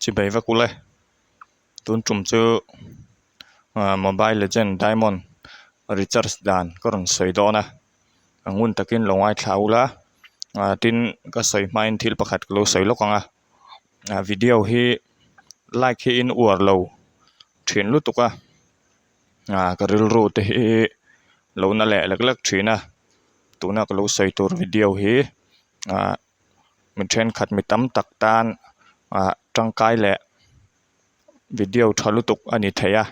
Chibei vek ule tun tum chu ah mobile legend diamond recharge dan ka rawn sawi dawn a a ngun takin lo ngaithla ula ah tin ka sawi hmain thil pakhat ka lo sawi lawk ang a ah video hi like hi in uar lo thin lutuk a ah ka rilru te hi lo na leh lek lek thin a tuna ka lo sawi tur video hi ah. Mi thenkhat mi tam tak tan ah tangkai leh video tha lutuk a ni thei a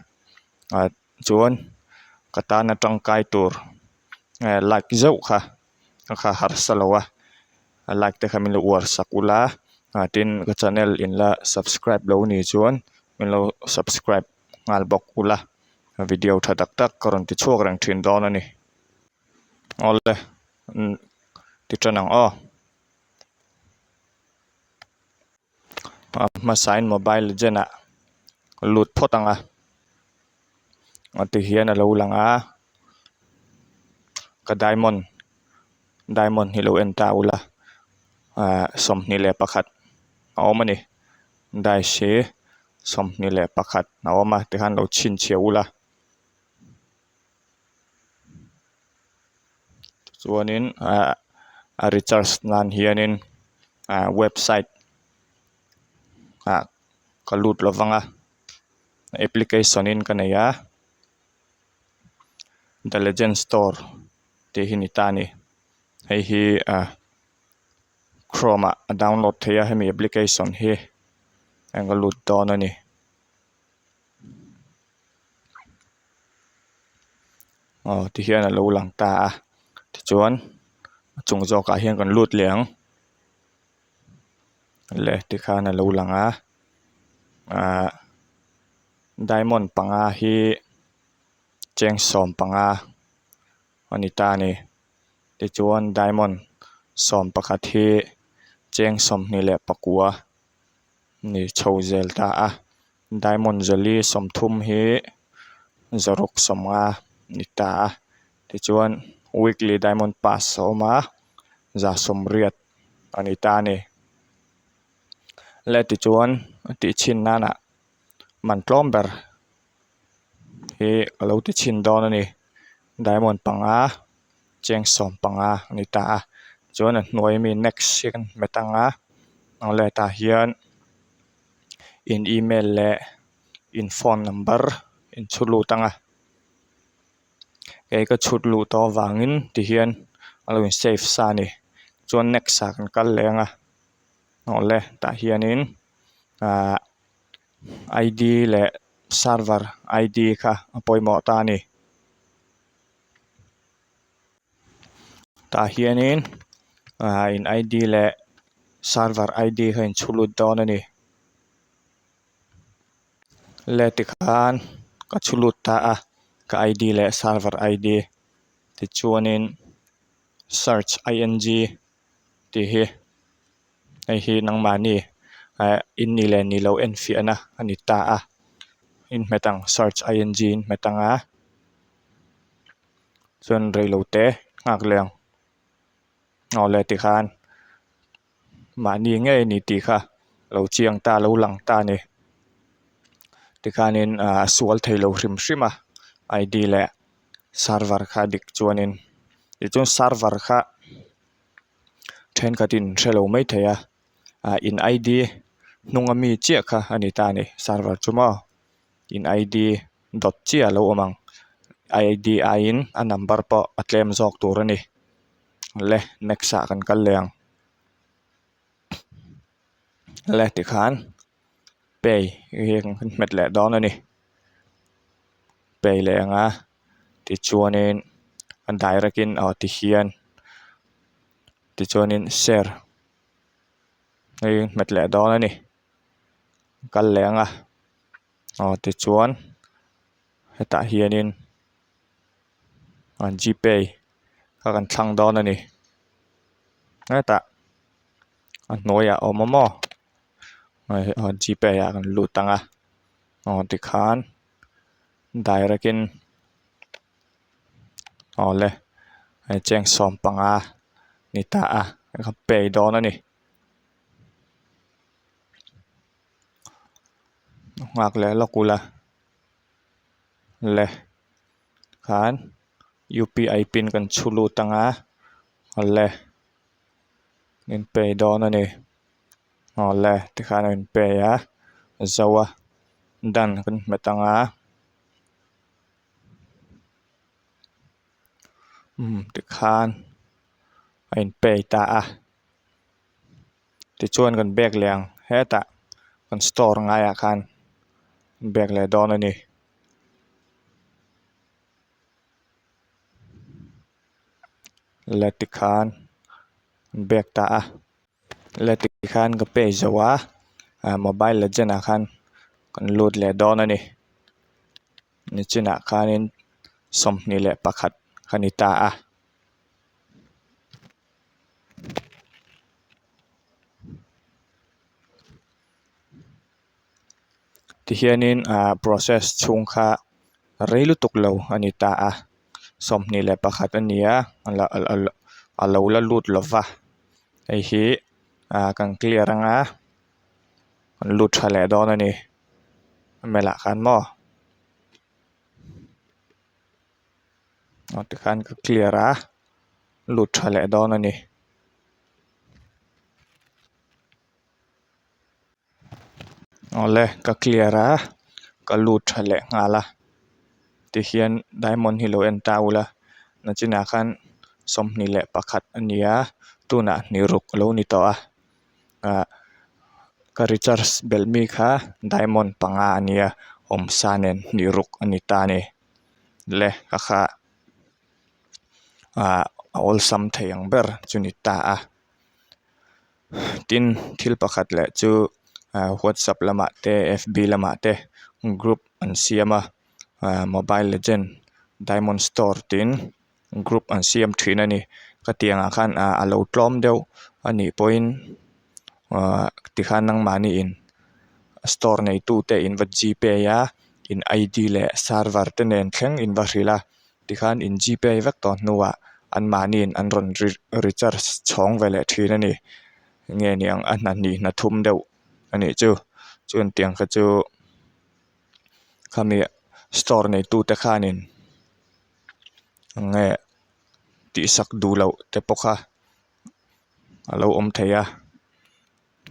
ah chuan ka tana tangkai tur eh like zeuh kha a kha harsa lo a like te kha min lo uar sak ula ah tin ka channel in la subscribe lo ni chuan min lo subscribe nghal bawk ula video tha tak tak ka rawn ti chhuak reng thin dawn a ni. Awle ti tan ang aw. A hmasain mobile legend ah lut phawt ang a a ti hian a lo lang a ka diamond diamond hi lo en ta ula ah 21 a awm a ni dice hi 21 a awm a tikhan lo chhinchhiah ula. Chuanin ah a recharge nan hianin ah website ah ka lut lo vang a application in ka nei a the legend store tih hi ni ta a ni hei hi ah chrome ah a download theih a hemi application hi eng a lut dawn a ni. Aw ti hian a lo lang ta a tichuan a chung zawkah hian kan lut leh ang le tikhan a lo lang a ahh diamond panga hi cheng 15 a ni ta a ni tichuan diamond 11 hi cheng 29 ni chho zel ta a. Diamond zali 30 hi zaruk 50 ni ta a tichuan weekly diamond pass a awm a 180 a ni ta a ni le tichuan a tih chhin nanah man tlawm ber hi a lo ti chhin dawn a ni diamond panga cheng 15 a ni ta a chuan a hnuai ami next hi kan hmet ang a awle tah hian. In email leh in phone number in chhut lut ang a kei ka chhut luh tawh avangin tihian a lo in save sa a ni chuan next ah kan kal leh ang a awle tah hianin ahh I D leh server I D kha a pawimawh ta a ni tah hianin ah in I D leh server I D kha in chhu lut dawn a ni le tikhan ka chhu lut ta a ka I D leh server I D tichuanin search I N G tih hi hei hi nangmahni eh in ni leh ni lo en fiahna a ni ta a in hmet ang search I N G in hmet ang a. Chuan reilote nghak leh ang aw le tikhan mahni ngei ni tih kha lo chiang ta lo lang ta a ni tikhanin ah a sual thei lo hrim hrim a I D leh server kha dik chuanin tichuan server kha thenkhatin hre lo mai thei a ah in I D hnunga mi chiah kha a ni ta a ni server chu maw. In I D dawt chiah a lo awm ang I D aiin a number pawh a tlem zawk tur a ni le next ah kan kal leh ang le tikhan pay hi kan hmet leh dawn a ni pay leh ang a tichuanin a direct in aw tihian tichuanin share hei hmet leh dawn a ni. Kal leh ang a aw tichuan hetah hianin an gpay kha kan thlang dawn a ni hetah a hnuaiah a awm a maw aw gpay ah kan lut ang a aw tikhan direct in aw le hei cheng 15 ni ta a ka pay dawn a ni. Nghak leh lawk ula le khan UPI pin kan chhu lut anga le min pay dawn a ni aw le tikhan a in pay a zo a done kan hmet anga umm tikhan a in pay ta a. Tichuan kan bag leh ang hetah kan store ngaiah khan bag leh dawn a ni. La tikhan bag ta a la tikhan ka pay zo a ah mobile legend ah khan kan lut leh dawn a ni. Nichinah khanin 21 ka ni ta a. Tihianin ah process chhung kha rei lutuk lo a ni ta a 21 a ni a a lo la lut lo va hei hi ah kan clear anga kan lut tha leh dawn a ni a melh ah khan maw. Aw tikhan ka clear a lut tha leh dawn a ni. Awle ka clear a ka lut tha leh nghal a tihian diamond hi lo en ta ula nachinah khan 21 a ni a tunah hnih ruk a lo ni tawh a ah ka recharge belh mi kha diamond panga a nia awmsa nen hnih ruk a ni ta a ni. Le ka kha ah a awlsam thei ang ber chu ni ta a tin thil pakhat leh chu ah whatsapp lamah te fb lamah te group an siam a ah mobile legend diamond store tiin group an siam thin a ni ka tiangah khan ah a lo tlawm deuh a nih pawhin ah tikhan nangmahni in store neitu te in va gpay a in ID leh server te nen thleng in va hrilh a tikhan in gpay vek tawh hnuah anmahni in an rawn recharge chhawng ve leh thin a ni nge niang a hna hnih hna thum deuh a nih chu chuan tiang kha chu khami store neitu te khanin enge tihsak duh loh te pawh kha a lo awm thei a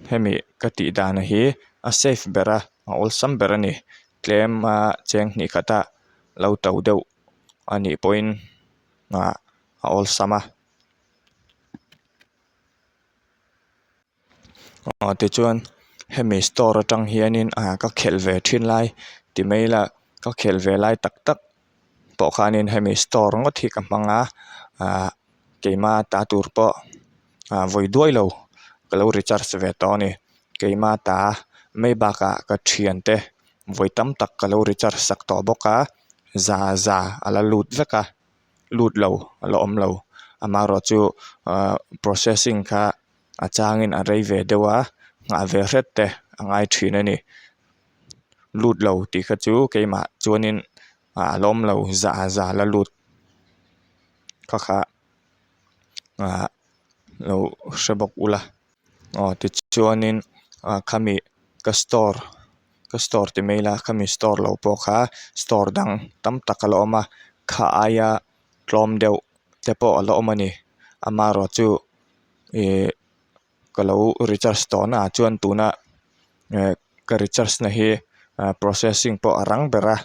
hemi ka tih dan hi a safe ber a a awlsam ber a ni tlem a cheng hnih khat a lo to deuh a nih pawhin ah a awlsam a. Aw tichuan hemi store atang hianin ah ka khelh ve thin lai ti mai ila ka khelh ve lai tak tak pawh khanin hemi store ngawt hi ka hmang a ah keima ta tur pawh ah vawi duai lo ka lo recharge ve tawh a ni keima ta mai bakah ka thiante vawi tam tak ka lo recharge sak tawh bawk a za za a la lut vek a. lut lo a la awm lo amaherawh chu ahh processing kha a changin a rei ve deuh a nghah ve hret te a ngai thin a ni lut lo tih kha chu keimah chuanin ah a la awm lo za za la lut kha kha ah lo hre bawk ula. Aw tichuanin ah khami ka store ka store ti mai ila khami store lo pawh kha store dang tam tak a la awm a kha aia tlawm deuh te pawh a la awm a ni amaherawh chu ih ka lo recharge tawh naah chuan tuna eh ka recharge na hi ah processing pawh a rang ber a.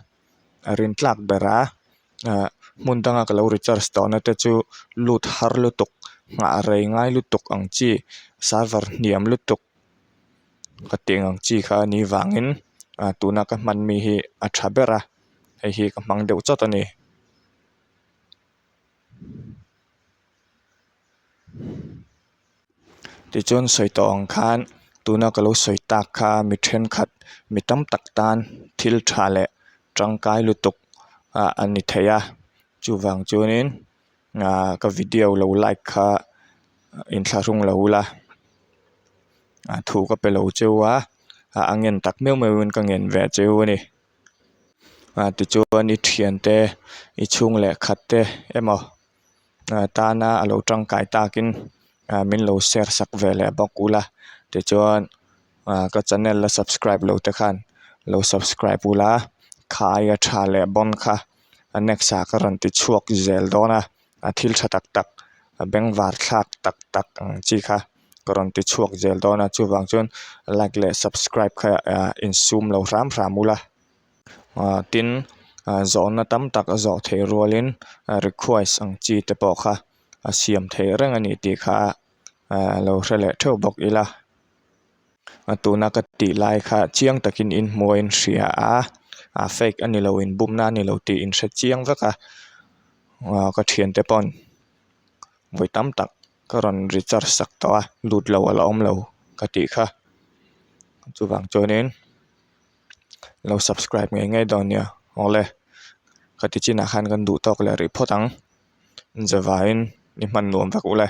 a rin tlak ber a ah hmun danga ka lo recharge tawh na te chu lut har lutuk nghah rei ngai lutuk ang chi server hniam lutuk ka tih ang chi kha a nih vangin ah tuna ka hman mi hi a tha ber a hei hi ka hmang deuh chawt a ni. Tichuan sawi tawh ang khan tuna ka lo sawi tak kha mi thenkhat mi tam tak tan thil tha leh tangkai lutuk ah a ni thei a chuvang chuanin ah ka video lo like kha inthlahrung lo ula ah thu ka pe lo cheu a a ngen tak meuh meuh in ka ngen ve cheu a ni ah tichuan i thiante i chhung leh khat te emaw. tana a lo tangkai takin ah min lo share sak ve leh bawk ula tichuan ah ka channel la subscribe lo te khan. Lo subscribe ula kha aia tha leh bon kha a next ah ka rawn ti chhuak zel dawn a a thil tha tak tak a bengvar thlak tak tak ang chi kha ka rawn ti chhuak zel dawn a chuvang chuan like leh subscribe kha ah insum lo hram hram ula ah tin ah zawhna tam tak a zawh theih rualin request ang chi te pawh kha a siam theih reng a ni tih kha ah lo hre leh theuh bawk ila. A tuna ka tih lai kha chiang takin in hmu a in hria a a fake a ni lo in bumna a ni lo tih in hre chiang vek a ah ka thiante pawn vawi tam tak ka rawn recharge sak tawh a lut lo a la awm lo ka tih kha chuvang chuanin lo subscribe ngei ngei dawn nia awle ka ti chinah khan kan duh tawk leh rih phawt ang zavaiin i hman nuam vek ule.